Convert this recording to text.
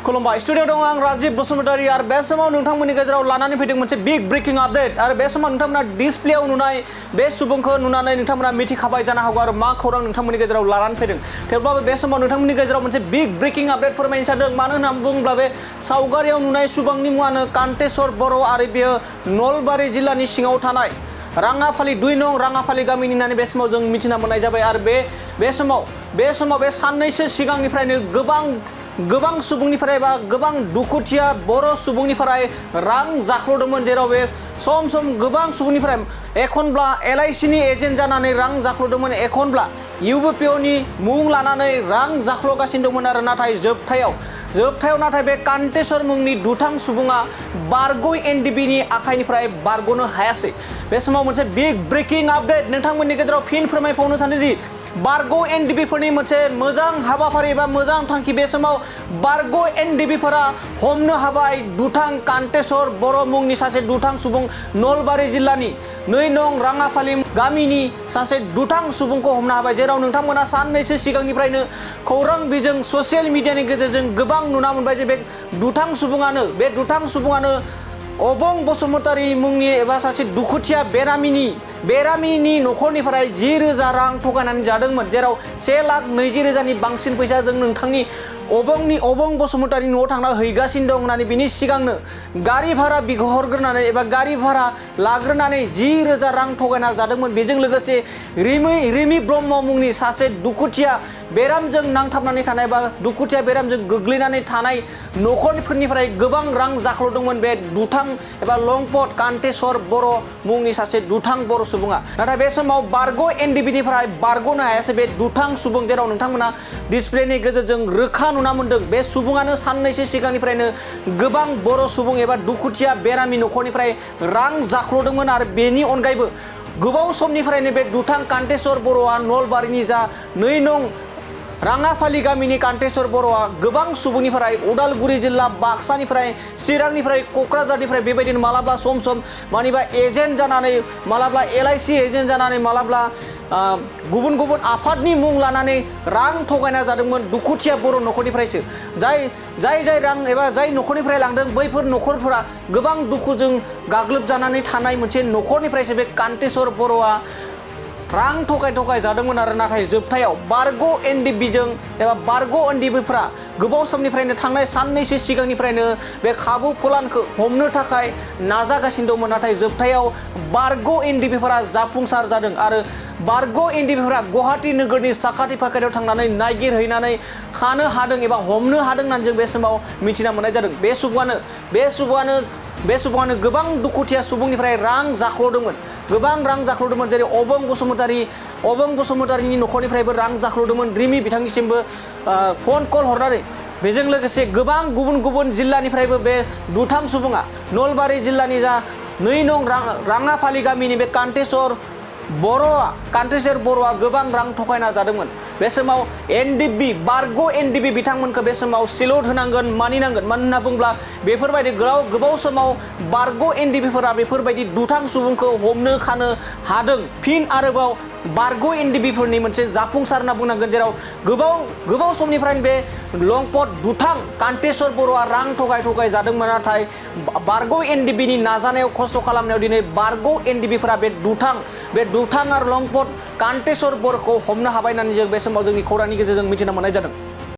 खुलुमबाय स्टुडियो दं आं राजीव बसुमतारी आरो बे समाव नोंथांमोननि गेजेराव लानानै फैदों मोनसे बिग ब्रेकिं आपडेट आरो बे समाव नोंथांमोना डिसप्लेआव नुनाय बे सुबुंखौ नुनानै नोंथांमोना मिथिखाबाय जानो हागौ आरो मा खौरां नोंथांमोननि गेजेराव लानानै फैदों थेवब्लाबो बे समाव नोंथांमोननि गेजेराव मोनसे बिग ब्रेकिं आपडेट फोरमायनो सानदों मानो होननानै बुङोब्ला बे सावगारियाव नुनाय सुबुंनि मुङानो कान्तेश्वर बर' आरो बेयो नलबारि जिल्लानि सिङाव थानाय राङाफालि 2 नं राङाफालि गामिनि होननानै बे समाव जों मिथिना मोननाय जाबाय आरो बे समाव बे साननैसो सिगांनिफ्रायनो गोबां सुबुंनिफ्राय बा गोबां दुखुथिया बर' सुबुंनिफ्राय रां जाख्ल'दोंमोन जेराव बे सम गोबां सुबुंनिफ्राय एखनब्ला LICनि एजेन्ट जानानै रां जाख्ल'दोंमोन एखनब्ला UBPOनि मुं लानानै रां जाख्ल'गासिनो दंमोन आरो नाथाय जोबथायाव नाथाय बे कान्तेश्वर मुंनि दुथां सुबुङा बर'ख NDBनि आखाइनिफ्राय बारग'नो हायासै बे समाव मोनसे बिग ब्रेकिं आपडेट नोंथांमोननि गेजेराव फिन फोरमायबावनो सानो दि बर'ख NDBफोरनि मोनसे मोजां हाबाफारि एबा मोजां थांखि बे समाव बर'ख NDBफोरा हमनो हाबाय दुथां कान्तेश्वर बर' मुंनि सासे दुथां सुबुं नलबारि जिल्लानि 2 नं राङाफालि गामिनि सासे दुथां सुबुंखौ हमनो हाबाय जेराव नोंथांमोना साननैसो सिगांनिफ्रायनो खौरां बिजों ससियेल मिडियानि गेजेरजों गोबां नुना मोनबाय जे बे दुथां सुबुङानो अबं बसुमतारी मुंनि एबा सासे दुखुथिया बेरामिनि न'खरनिफ्राय 10,000 रां थगायनानै जादोंमोन जेराव 1,20,000नि बांसिन फैसा जों नोंथांनि अबं बसुमतारी न'आव थांना हैगासिनो दं होननानै बिनि सिगांनो गारि भारा बिहरग्रोनानै एबा गारि भारा लाग्रोनानै 10,000 रां थगायना जादोंमोन बेजों लोगोसे रिमि ब्रह्म मुंनि सासे दुखुथिया बेरामजों नांथाबनानै थानाय बा दुखुथिया बेरामजों गोग्लैनानै थानाय न'खरफोरनिफ्राय गोबां रां जाख्ल'दोंमोन बे दुथां एबा लंपट कान्तेश्वर बर' मुंनि सासे दुथां बर' सुबुङा नाथाय बे समाव बर'ख NDBनिफ्राय बारग'नो हायासै बे दुथां सुबुं जेराव नोंथांमोना डिसप्लेनि गेजेरजों रोखा नुना मोनदों बे सुबुङानो साननैसो सिगांनिफ्रायनो गोबां बर' सुबुं एबा दुखुथिया बेरामि न'खरनिफ्राय रां जाख्ल'दोंमोन आरो बेनि अनगायैबो गोबाव समनिफ्रायनो बे दुथां कान्तेश्वर बर'आ नलबारिनि जा 2 नं राङाफालि गामिनि कान्तेश्वर बर'आ गोबां सुबुंनिफ्राय उदालगुरि जिल्ला बाक्सानिफ्राय चिरांनिफ्राय क'क्राझारनिफ्राय बेबायदिनो मालाबा सम मानिबा एजेन्ट जानानै मालाबा LIC एजेन्ट जानानै मालाबा गुबुन आफादनि मुं लानानै रां थगायना जादोंमोन दुखुथिया बर' न'खरनिफ्रायसो जाय रां एबा जाय न'खरनिफ्राय लांदों बैफोर न'खरफोरा गोबां दुखुजों गाग्लोबजानानै थानाय मोनसे न'खरनिफ्रायसो बे कान्तेश्वर बर'आ रां थगाय जादोंमोन आरो नाथाय जोबथायाव बर'ख NDBजों एबा बर'ख NDBफोरा गोबाव समनिफ्रायनो थांनाय साननैसो सिगांनिफ्रायनो बे खाबु फलानखौ हमनो थाखाय नाजागासिनो दंमोन नाथाय जोबथायाव बर'ख NDBफोरा जाफुंसार जादों आरो बर'ख NDBफोरा गुवाहाटी नोगोरनि साखाथि फाखाथियाव थांनानै नागिरहैनानै खानो हादों एबा हमनो हादों होननानै जों बे समाव मिथिना मोननाय जादों बे सुबुङानो गोबां दुखुथिया सुबुंनिफ्राय रां जाख्ल'दोंमोन जेरै अबं बसुमतारीनि न'खरनिफ्रायबो रां जाख्ल'दोंमोन रिमि बिथांनिसिमबो फन कल हरनानै बेजों लोगोसे गोबां गुबुन जिल्लानिफ्रायबो बे दुथां सुबुङा नलबारि जिल्लानि जा 2 नं राङाफालि गामिनि बे कान्तेश्वर बर'आ गोबां रां थगायना जादोंमोन बे समाव बर'ख NDB बिथांमोनखौ बे समाव सिलौट होनांगोन मानिनांगोन मानो होनना बुङोब्ला बेफोरबायदि गोबाव समाव बर'ख NDBफोरा बेफोरबायदि दुथां सुबुंखौ हमनो खानो हादों फिन आरोबाव बर'ख NDBफोरनि मोनसे जाफुंसार होनना बुंनांगोन जेराव गोबाव समनिफ्रायनो बे लंपट दुथां कान्तेश्वर बर'आ रां थगाय जादोंमोन नाथाय बर'ख NDBनि नाजानायाव खस्थ' खालामनायाव दिनै बर'ख NDBफोरा बे दुथां आरो लंपट कान्तेश्वर बर'खौ हमनो हाबाय होननानै जों बे समाव जोंनि खौरांनि गेजेरजों मिथिना मोननाय जादों।